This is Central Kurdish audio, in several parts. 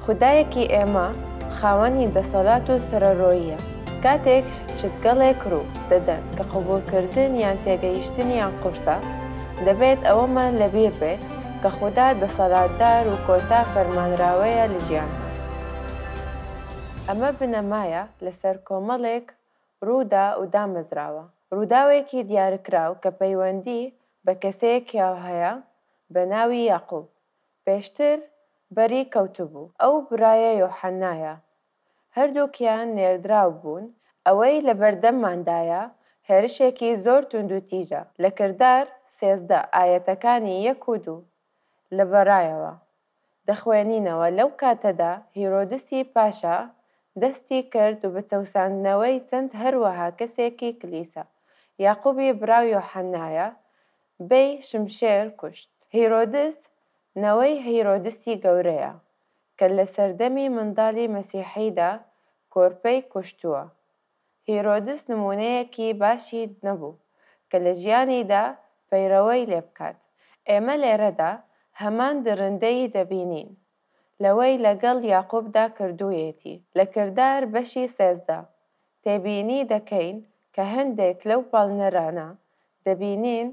خودایەکی ئێمە خاوەنی دەسەڵات و سەرەڕۆییە. کاتێک شتگەڵێک ڕوو دەدەن کە قبوڵکردن یان تێگەیشتنیان قورسە، دەبێت ئەوەمان لەبیر بێت کە خودا دەسەڵاتدار و کۆتا فەرمانراوەیە لە ژیانمان. ئەمە بنەمایە لەسەر کۆمەڵێک ڕوودا و دامەزراوە. ڕووداوێکی دیارکراو کە پەیوەندی بە کەسێکیەوە هەیە بە ناوی یاقوب، پێشتر بەری کەوتبوو. ئەو برایە یۆحەنایە. هەردووکیان نێردراو بوون. ئەوەی لەبەردەمماندایە هێرشێکی زۆر توندوتیژە لە کردار 13 ئایەتەکانی یەک و دوو لە بەرایەوە دەخوێنینەوە لەو کاتەدا هیرۆدسی پاشا دەستی کرد بە چەوساندنەوەی چەند هەروەها کەسێکی کلیسا یاقوبی برا یۆحەنایە بەی شمشێر کوشت. هیرۆدس نەوەی هیرۆدسی گەورەیە کە لە سەردەمی منداڵی مەسیحیدا کۆرپەی کوشتووە. هیرۆدس نموونەیەکی باشی نەبوو کە لە ژیانیدا پەیڕەوەی لێ بکات. ئێمە لێرەدا هەمان دڕندەیی دەبینین لەوەی لەگەڵ یاقوبدا کردوویەتی. لە کردار بەشی 13 تێبینی دەکەین کە هەندێک لەو پاڵنەرانە دەبینین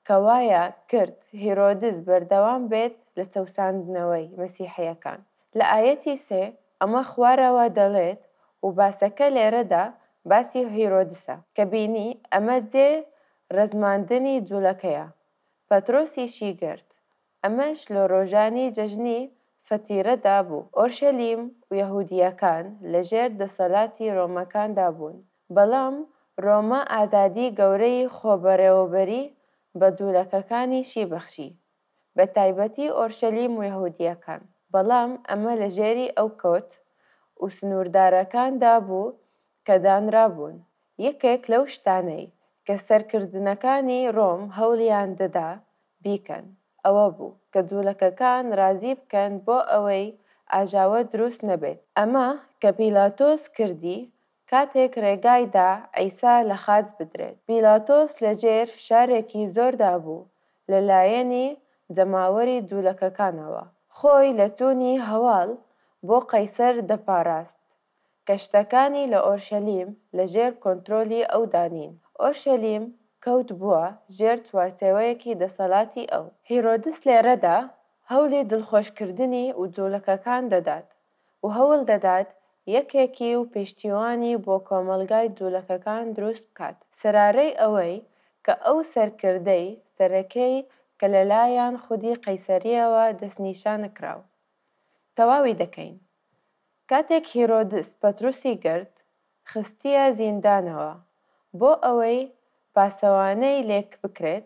کە وایان کرد هیرۆدس بەردەوام بێت لە چەوساندنەوەی مەسیحییەکان. لە ئایەتی سێ ئەمە خوارەوە دەڵێت و باسەکە لێرەدا باسی هیرۆدسە کە بینی ئەمە جێ ڕزماندنی جولەکەیە پەترۆسیشی گرت ئەمەش لە ڕۆژانی جەژنی فەتیرەدا بوو. ئۆرشەلیم و یەهودییەکان لە ژێر دەسەلاتی ڕۆمەکاندا بوون، بەڵام ڕۆما ئازادی گەورەی خۆبەڕێوەبەری بە جولەکەکانیشی بەخشی، بە تایبەتی ئۆرشەلیم و یەهودییەکان، بەڵام ئەمە لە ژێری ئەو کۆت و سنووردارەکاندا بوو کە دانرابوون. یەکێک لەو شتانەی کە سەرکردنەکانی ڕۆم هەوڵیان دەدا بیکەن ئەوە بوو کە جولەکەکان ڕازی بکەن بۆ ئەوەی ئاژاوە دروست نەبێت. ئەمە کە پیلاتۆس کردی کاتێک ڕێگای دا عیسا لە خاچ بدرێت. پیلاتۆس لە ژێر فشارێکی زۆردا بوو لە لایەنی جەماوەری جولەکەکانەوە. خۆی لە چوونی هەواڵ بۆ قەیسەر دەپاراست کە شتەکانی لە ئۆرشەلیم لە ژێر کۆنترۆلی ئەودا نین. ئۆرشەلیم کەوتبووە ژێر چوارچێوەیەکی دەسەلاتی ئەو. هیرۆدس لێرەدا هەوڵی دڵخۆشکردنی و جوولەکەکان دەدات و هەوڵ دەدات یەکێکی و پشتیوانی بۆ کۆمەڵگای جوولەکەکان دروست بکات سەرارەی ئەوەی کە ئەو سەرکردەی سەرەکەی کە لەلایان خودی قەیسەریەوە دەستنیشانکراو. تەواوی دەکەین. کاتێک هیرۆدس پەتروسی گرت، خستیە زیندانەوە، بۆ ئەوەی پاسەوانەی لێک بکرێت،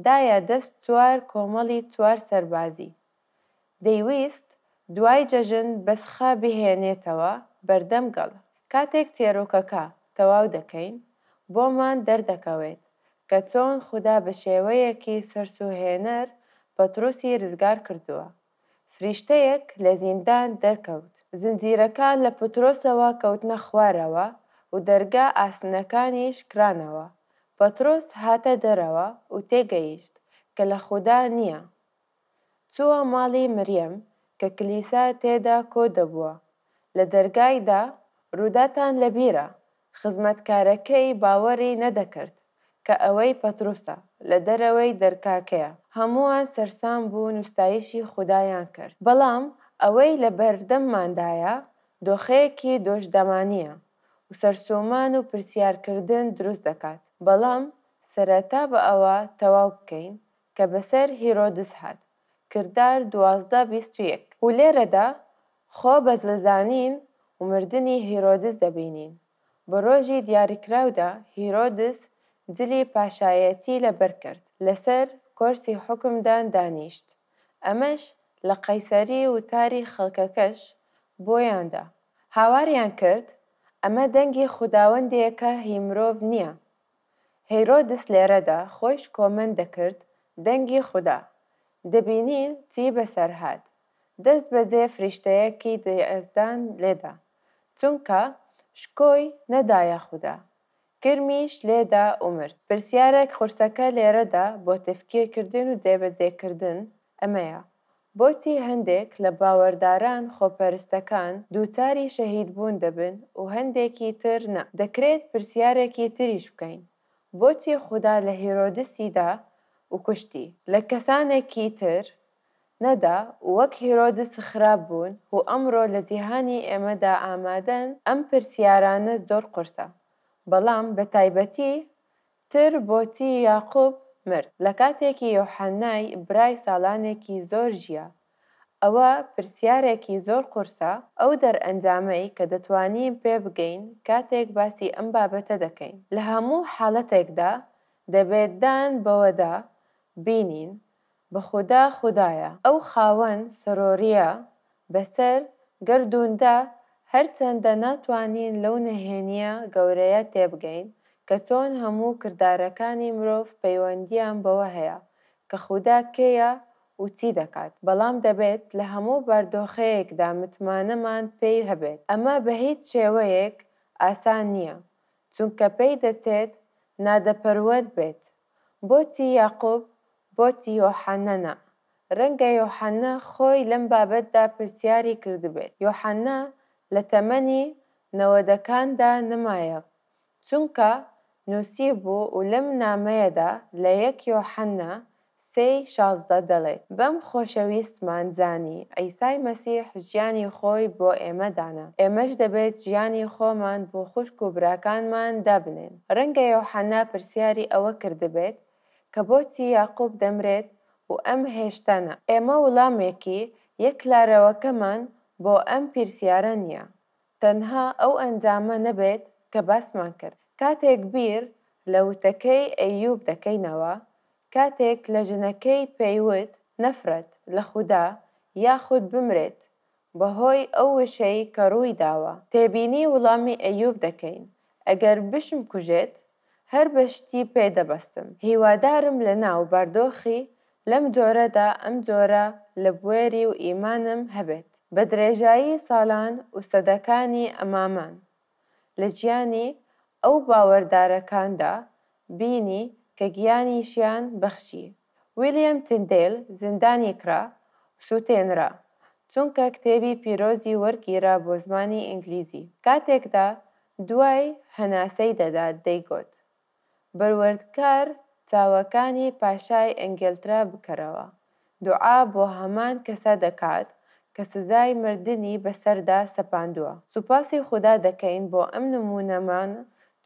دایە دەست چوار کۆمەڵی چوار سەربازی. دەیویست دوای جەژن بەسخە بهێنێتەوە بەردەم گەڵ. کاتێک چێرۆکەکە تەواو دەکەین، بۆمان دەردەکەوێت کە چۆن خودا بە شێوەیەکی سەرسوهێنەر پەتروسی رزگار کردووە. فریشتەیەک لە زیندان دەرکەوت. زنجیرەکان لە پەترۆسەوە کەوتنە خوارەوە و دەرگا ئاسنەکانیش کرانەوە. پەترۆس هاتە دەرەوە و تێگەیشت کە لە خودا نییە. چووە ماڵی مریەم کە کلیسا تێدا کۆ دەبووە. لە دەرگای دا. ڕووداتان لەبیرە، خزمەتکارەکەی باوەڕی نەدەکرد کە ئەوەی پەتروسە لە دەرەوەی دەرکاکەیە. هەمووان سەرسام بوون و ستایشی خودایان کرد. بەڵام ئەوەی لە بەردەمماندایە دۆخەیەکی دۆشدامانییە و سەرسوومان و پرسیارکردن دروست دەکات. بەڵام سەرەتا بە ئەوە تەواو بکەین کە بەسەر هیرۆدس هات، کردار 12 21. و لێرەدا خۆ بە زلزانین و مردنی هیرۆدس دەبینین. بە ڕۆژی دیاریکراودا هیرۆدس جلی پاشایەتی لەبەر کرد، لەسەر کۆرسی حوکمدان دانیشت. ئەمەش لە قەیسەری و تاری خەڵکەکەش بۆیان دا. هاواریان کرد، ئەمە دەنگی خوداوەندێکە هی مرۆڤ نییە. هیرۆدس لێرەدا خۆی شکۆمەند دەکرد دەنگی خودا. دەبینین چی بەسەر هات. دەست بەجێ فریشتەیەکی یەزدان لێدا، چونکە شکۆی نەدایە خودا. کرمیش لێدا و مرد. پرسیارە قورسەکە لێرەدا بۆ تەفکیرکردن و جێبەجێکردن ئەمەیە. بۆچی هەندێک لە باوەرداران خۆپەرستەکان دووچاری شەهیدبوون دەبن و هەندێکی تر نا؟ دەکرێت پرسیارێکی تریش بکەین، بۆچی خودا لە هیرۆدسی دا و کوشتی، لە کەسانێکی تر نەدا و وەک هیرۆدس خراپ بوون و ئەمڕۆ لە جیهانی ئێمەدا ئامادەن؟ ئەم پرسیارانە زۆر قورسە، بەڵام بە تایبەتی تر بۆچی یاقوب مرد لە کاتێکی یۆحەنای برای ساڵانێکی زۆر ژیا؟ ئەوە پرسیارێکی زۆر قورسە، ئەو دەرئەنجامەی کە دەتوانین پێ بگەین کاتێک باسی ئەم بابەتە دەکەین لە هەموو حاڵەتێکدا دەبێت دان بەوەدا بینین بە خودا خودایە ئەو خاوەن سەرۆریە بەسەر گەردووندا هەرچەندە ناتوانین لەو نهێنیە گەورەیە تێبگەین کە چۆن هەموو کردارەکانی مرۆڤ پەیوەندیان بەوە هەیە کە خودا کێیە و چی دەکات بەڵام دەبێت لە هەموو باردۆخەیەکدا متمانەمان پێی هەبێت ئەمە بەهیچ شێوەیەک ئاسان نیە چونکە پێی دەچێت نادەپەروەر بێت بۆچی یاقوب بۆچی یۆحەنا نا؟ رەنگە یۆحەنا خۆی لەم بابەتدا پرسیاری کردبێت. یۆحەنا لە تەمەنی نەوەدەکاندا نەمایە چونکە نووسیبوو و لەم نامەیەدا لە یەک یۆحەنا سێی 16 دەڵێت، بەم خۆشەویستمان زانی عیسای مەسیح ژیانی خۆی بۆ ئێمە دانا، ئێمەش دەبێت ژیانی خۆمان بۆ خوشک و براکانمان دابنێین. رەنگە یۆحەنا پرسیاری ئەوە کردبێت کە بۆچی یاقوب دەمرێت و ئەم هێشتا نا؟ ئێمە وڵامێکی یەکلارەوەکەمان بۆ ئەم پیرسیارە نییە، تەنها ئەو ئەنجامە نەبێت کە باسمان کرد. کاتێک بیر لە وتەکەی ئەیوب دەکەینەوە، کاتێک لە ژنەکەی پێیوت نەفرەت لە خودا یاخود بمرێت بەهۆی ئەو وشەی کە ڕووی داوە. تێبینی وڵامی ئەیوب دەکەین، ئەگەر بشمکوژێت هەر بە شتی پێ دەبەستم. هیوادارم لە ناو باردۆخی لەم جۆرەدا ئەم جۆرە لە بوێری و ئیمانم هەبێت. بە درێژایی ساڵان و سەدەکانی ئەمامان لە ژیانی ئەو باوەردارەکاندا بینی کە گیانیشیان بەخشی. ویلیەم تیندەیل زیندانی کرا و سوتێنرا چونکە کتێبی پیرۆزی وەرگیرا بۆ زمانی ئینگلیزی. کاتێکدا دوای هەناسەی دەدا دەیگۆت، بەروەردگار چاوەکانی پاشای ئینگلترا بکەرەوە، دوعا بۆ هەمان کەسە دەکات کە سزای مردنی بەسەردا سەپاندووە. سوپاسی خودا دەکەین بۆ ئەم نموونەمان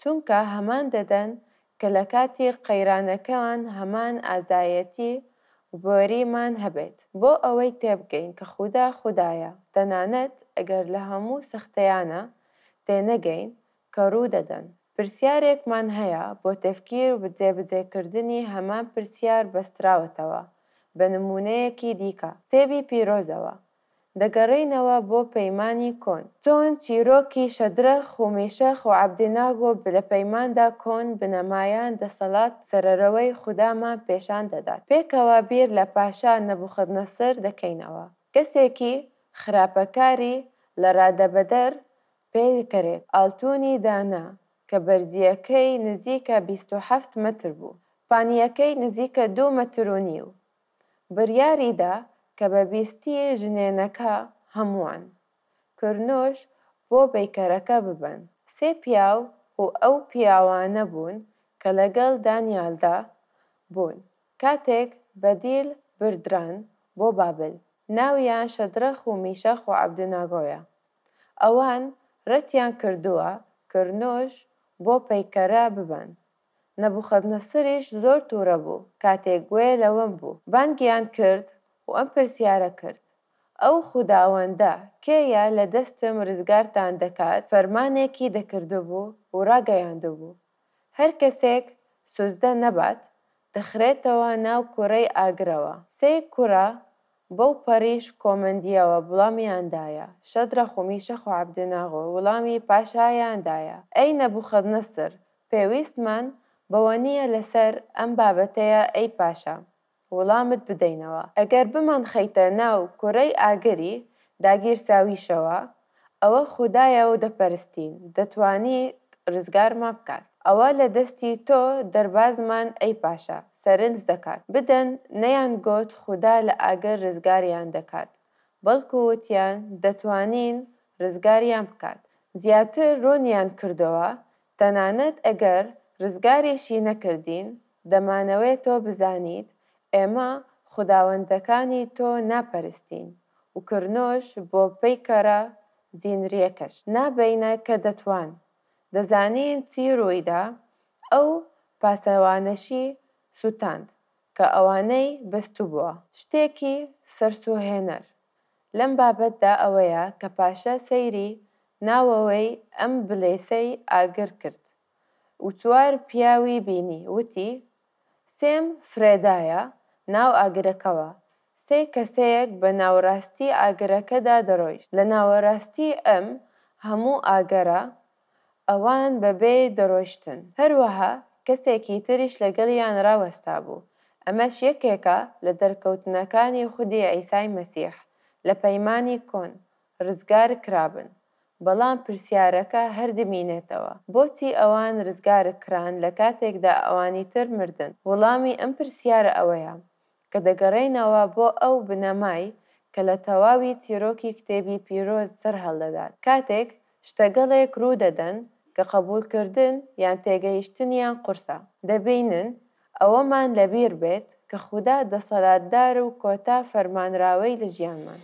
چونکە هەمان دەدەن کە لە کاتی قەیرانەکان هەمان ئازایەتی و بوێریمان هەبێت بۆ ئەوەی تێبگەین کە خودا خودایە تەنانەت ئەگەر لە هەموو سەختیانە تێنەگەین کە ڕوو دەدەن. پرسیارێکمان هەیە بۆ تەفکیر و جێبەجێکردنی هەمان پرسیار بەستراوەتەوە بە نموونەیەکی دیکە کتێبی پیرۆزەوە دەگەڕێینەوە بۆ پەیمانی کۆن. چۆن چیرۆکی شەدرەخ و میشەخ و عەبدناگۆ لە پەیماندا کۆن بنەمایان دەسەڵات سەرەرەوەی خودامان پێشان دەدات. پێکەوە بیر لە پاشا نەبوخودنەسر دەکەینەوە. کەسێکی خراپەکاری لە رادەبەدەر پێکەرێت. ئاڵتونی دانا کە بەرزییەکەی نزیکە 27 مەتر بوو. پانییەکەی نزیکە دوو مەتر و نیو. بڕیاری دا کە بە بیستی ژنێنەکە هەمووان، کڕنوش بۆ پەیکەرەکە ببەن. سێ پیاو و ئەو پیاوانە بوون کە لەگەڵ دانیالدا بوون کاتێک بە دیل بردران بۆ بابل، ناویان شەدرەخ و میشەخ و عەبدناگۆیە. ئەوان رەتیان کردووە کڕنوش بۆ پەیکەرە ببەن. نەبوخودنەسریش زۆر تووڕە بوو کاتێک گوێ لەوەم بوو. بانگیان کرد و ئەم پرسیارە کرد، ئەو خوداوەندە کێیە لە دەستم رزگارتان دەکات؟ فەرمانێکی دەکردبوو و راگەیاندبوو، هەر کەسێک سوجدە نەبات، دەخرێتەوە ناو کورەی ئاگرەوە. سێ کوڕە بەو پەڕی شکۆمەندییەوە وڵامیان دایە، شەدرەخ و میشەخ و عەبدناغۆ وڵامی پاشایان دایە، ئەی نەبوخودنەسر، پێویستمان بەوە نییە لەسەر ئەم بابەتەیە ئەی پاشا وڵامت بدەینەوە. ئەگەر بمانخەیتە ناو کورەی ئاگری داگیرساویشەوە، ئەوە خودایە و دەپەرستین، دەتوانیت ڕزگارمان بکات. ئەوە لە دەستی تۆ دەربازمان ئەی پاشا. سەرنج دەکات. بدەن نەیان گۆت خودا لە ئاگر رزگاریان دەکات بەڵکو وتیان دەتوانین رزگاریان بکات. زیاتر روونیان کردەوە تەنانەت ئەگەر رزگاریشی نەکردین دەمانەوێ تۆ بزانیت ئێمە خوداوەندەکانی تۆ ناپەرستین و کرنۆش بۆ پەیکەرە زینریەکەش نابەینە کە دەتوان دەزانین چی روویدا ئەو پاسەوانەشی سوتاند کە ئەوانەی بەستوبووە. شتێکی سەرسوهێنەر لەم بابەتدا ئەوەیە کە پاشا سەیری ناوەوەی ئەم بلێسەی ئاگر کرد و چوار پیاوی بینی وتی سێم فرێدایە ناو ئاگرەکەوە سێ کەسەیەک بە ناوەراستی ئاگرەکەدا دەرۆیشت لە ناوەراستی ئەم هەموو ئاگەرە ئەوان بە بێ دەرۆیشتن. هەروەها کەسێکی تریش لەگەڵیان راوەستابوو، ئەمەش یەکێکە لە دەرکەوتنەکانی خودی عیسای مەسیح لە پەیمانی کۆن، رزگار کرابن. بەڵام پرسیارەکە هەر دمینێتەوە، بۆچی ئەوان رزگار کران لە کاتێکدا ئەوانی تر مردن؟ وڵامی ئەم پرسیارە ئەوەیە کە دەگەڕێینەوە بۆ ئەو بنەمای کە لە تەواوی چیرۆکی کتێبی پیرۆز سەرهەڵدەدات، کاتێک شتەگەڵێک روو دەدەن کە قبوڵکردن یان تێگەیشتنیان قورسە، دەبینن ئەوەمان لەبیر بێت کە خودا دەسەلاتدار و کۆتا فەرمانراوەی لە ژیانمان.